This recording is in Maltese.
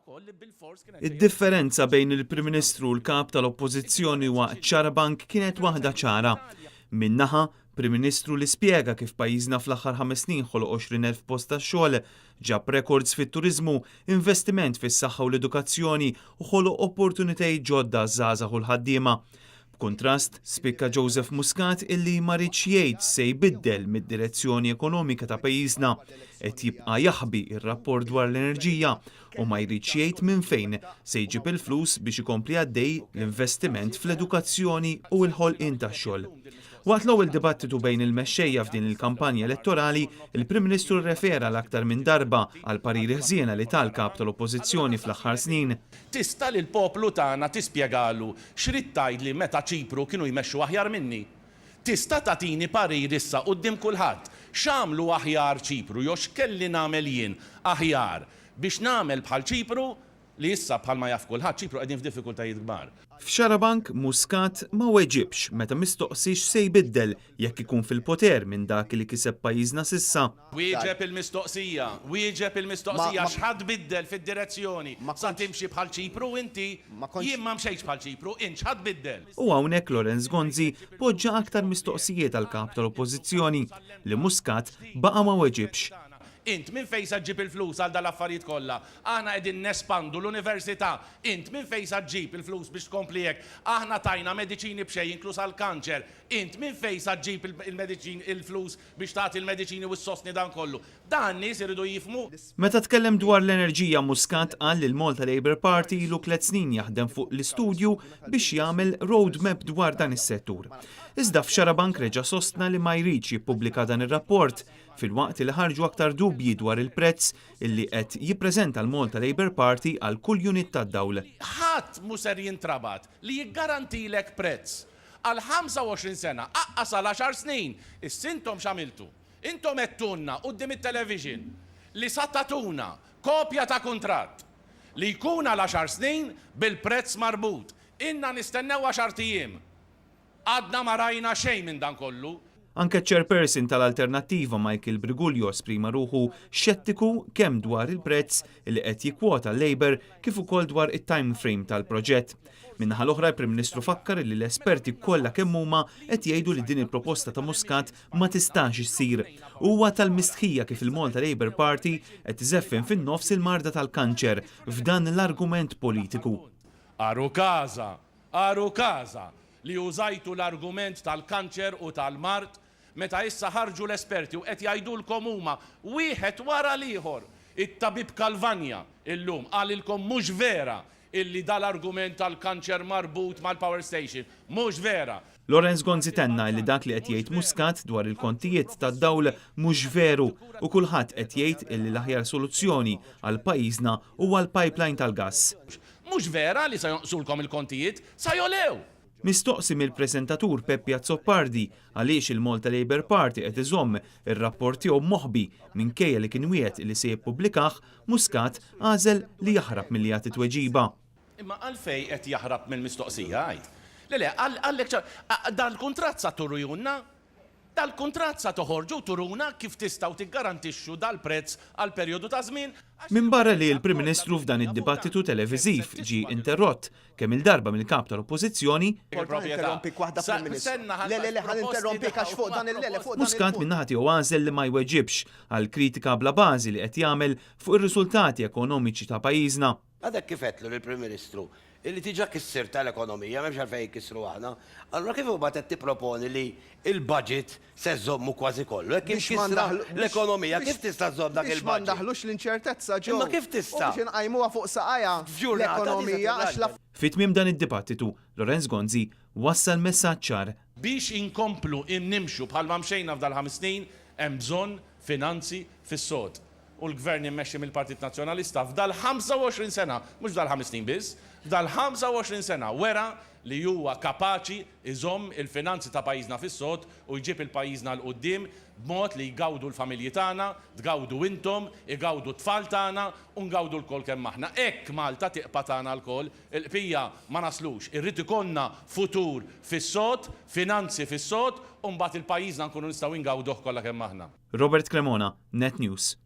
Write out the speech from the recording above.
Id-differenza bejn il-Prim Ministru u l-Kap tal-Oppożizzjoni waqt Xarabank kienet waħda ċara. Minn naħa, Prim Ministru li spjega kif pajjiżna fl-aħħar ħames snin ħoloq 20,000 post ta' xogħol, ġab rekords fit-turiżmu, investiment fis-saħħa u l-edukazzjoni u ħoloq opportunitajiet ġodda għaż-żgħażagħ u l-ħaddiema. B'kuntrast, spikka Joseph Muscat illi ma riedx jgħid x'se jbiddel mid-direzzjoni ekonomika ta' pajjiżna. Qed jibqa' jaħbi r-rapport dwar l-enerġija u ma jridx jgħid minn fejn se jġib il-flus biex ikompli għaddej l-investiment fl-edukazzjoni u l-ħolqien tax-xogħol. Waqt l-ewwel dibattitu bejn il-mexxejja f'din il-kampanja elettorali, il-Prim Ministru rrefera għal aktar minn darba għall-pariri ħżiena li ta l-Kap tal-Oppożizzjoni fl-aħħar snin. Tista' lill-poplu tagħna tispjegalu x'ridt tgħidli meta Ċipru kienu jmexxu aħjar minni? Tista' tagħtini parir issa quddiem kulħadd x'għamlu aħjar Ċipru jew x'kelli nagħmel jien aħjar biex nagħmel bħal Ċipru li issa bħalma jaf kulħadd Ċipru qegħdin f'diffikultajiet kbar. F'Xarabank, Muscat ma weġibx meta mistoqsi x'se jbiddel jekk ikun fil-poter minn dak li kiseb pajjiżna s'issa. Wieġeb il-mistoqsija, wieġeb il-mistoqsija, x'ħa tbiddel fid-direzzjoni? Sa timxi bħal Ċipru inti? Jien ma mxejtx bħal Ċipru, int x'ħa tbiddel? U hawnhekk Lawrence Gonzi poġġa aktar mistoqsijiet għall-Kap tal-Oppożizzjoni, li Muscat baqa' ma weġibx. Int minn fejn sa ġġib il-flus għal dal-affarijiet kollha? Aħna qegħdin nespandu l-università. Int minn fejn sa ġġib il-flus biex tkompli hekk? Aħna tajna mediċini b'xejn inkluż għall-kanċer. Int minn fejn sa ġġib il-mediċin il-flus biex tagħti l-mediċini u ssostni dan kollu? Dan nies iridu jifhmu. Meta tkellem dwar l-enerġija Muscat qal li l-Malta Labour Party ilu tliet snin jaħdem fuq l-istudju biex jagħmel road map dwar dan is-settur. Iżda f'Xarabank reġa' sostna li ma jridx jippubblika dan ir-rapport filwaqt li ħarġu aktar dubji dwar il-prezz illi qed jippreżenta l-Malta Labour Party għal kull unit tad-dawl. Ħadd mhu ser jintrabat li jiggarantilek prezz għal 25 sena, aqqas għal għaxar snin. Issa intom x'għamiltu? Intom għedtulna quddiem it-television li sa tagħtuna kopja ta' kuntratt li jkun għal għaxar snin bil-prezz marbut. Ilna nistennew għaxart ijiem. Għadna ma rajna xejn minn dan kollu. Anke ċ-Chairperson tal-Alternattiva Michael Briguglio esprima ruħu xettiku kemm dwar il-prezz li qed jikkwota l-Labour kif ukoll dwar it-time frame tal-proġett. Min-naħa l-oħra l-Prim Ministru fakkar li l-esperti kollha kemm huma qed jgħidu li din il-proposta ta' Muscat ma tistax issir. Huwa tal-mistħija kif il-Malta Labour Party qed iżeffen fin-nofs il-marda tal-kanċer f'dan l-argument politiku. Għarukaża Għarukaża li użajtu l-argument tal-kanċer u tal-mard meta issa ħarġu l-esperti u qed jgħidulkom huma wieħed wara l-ieħor. It-tabib Calvagna illum qalilkom mhux vera illi dal-argument tal-kanċer marbut mal-power station. Mhux vera. Lawrence Gonzi tenna illi dak li qed jgħid Muscat dwar il-kontijiet tad-dawl mhux veru u kulħadd qed jgħid illi l-aħjar soluzzjoni għal pajjiżna huwa l-pipeline tal-gass. Mhux vera li sa jonqsulkom il-kontijiet, sa jogħlew! Mistoqsi mill-preżentatur Peppi Azzopardi għaliex il-Malta Labour Party qed iżomm ir-rapport tiegħu moħbi minkejja li kien wiegħed li se jippubblikah, Muscat għażel li jaħrab milli jagħti tweġiba. Imma għalfejn qed jaħrab mill-mistoqsija, għid? Le le, qallek ċar, dal-kuntratt sa turujunna? Dal-kuntratt sa toħorġu u turuna kif tistgħu tiggarantixxu dal-prezz għal perjodu ta' żmien għax Minbarra li l-Prim Ministru f'dan id-dibattitu televiżiv ġie interrott kemm-il darba mill-Kap tal-Oppożizzjoni, Muscat min-naħa tiegħu għażel li ma jweġibx għall-kritika bla bażi li qed jagħmel fuq ir-riżultati ekonomiċi ta' pajjiżna. Għadek kif għedtlu lill-Prim Ministru illi diġà kissirtha l-ekonomija, m'hemmx għalfejn inkissru aħna. Allura kif imbagħad qed tipproponi li l-budget se żżommu kważi kollu? Hekk imkissra l-ekonomija, kif tista' żżomm dak il-budget? Biex ma ndaħħlux l-inċertezza, Joe. Imma kif tista'? U biex inqajmuha fuq saqajha l-ekonomija għax l. Fi tmiem dan id-dibattitu, Lawrence Gonzi wassal messaġġ ċar. Biex inkomplu nimxu bħalma mxejna f'dal-ħames snin hemm bżonn finanzi fis-sod. U l-Gvern immexxi mill-Partit Nazzjonalista f'dal-25 sena, mhux f'dal-ħames snin biss, f'dal-25 sena wera li huwa kapaċi jżomm il-finanzi ta' pajjiżna fis-sod u jġib il-pajjiżna 'l quddiem b'mod li jgawdu l-familji tagħna, tgawdu intom, igawdu t-tfal tagħna u ngawdu lkoll kemm aħna. Hekk Malta tiqpa' tagħna lkoll. Il-qpija ma naslux. Irrid ikollna futur fis-sod, finanzi fis-sod u mbagħad il-pajjiżna nkunu nistgħu ingawduh kollha kemm aħna. Robert Cremona, Net News.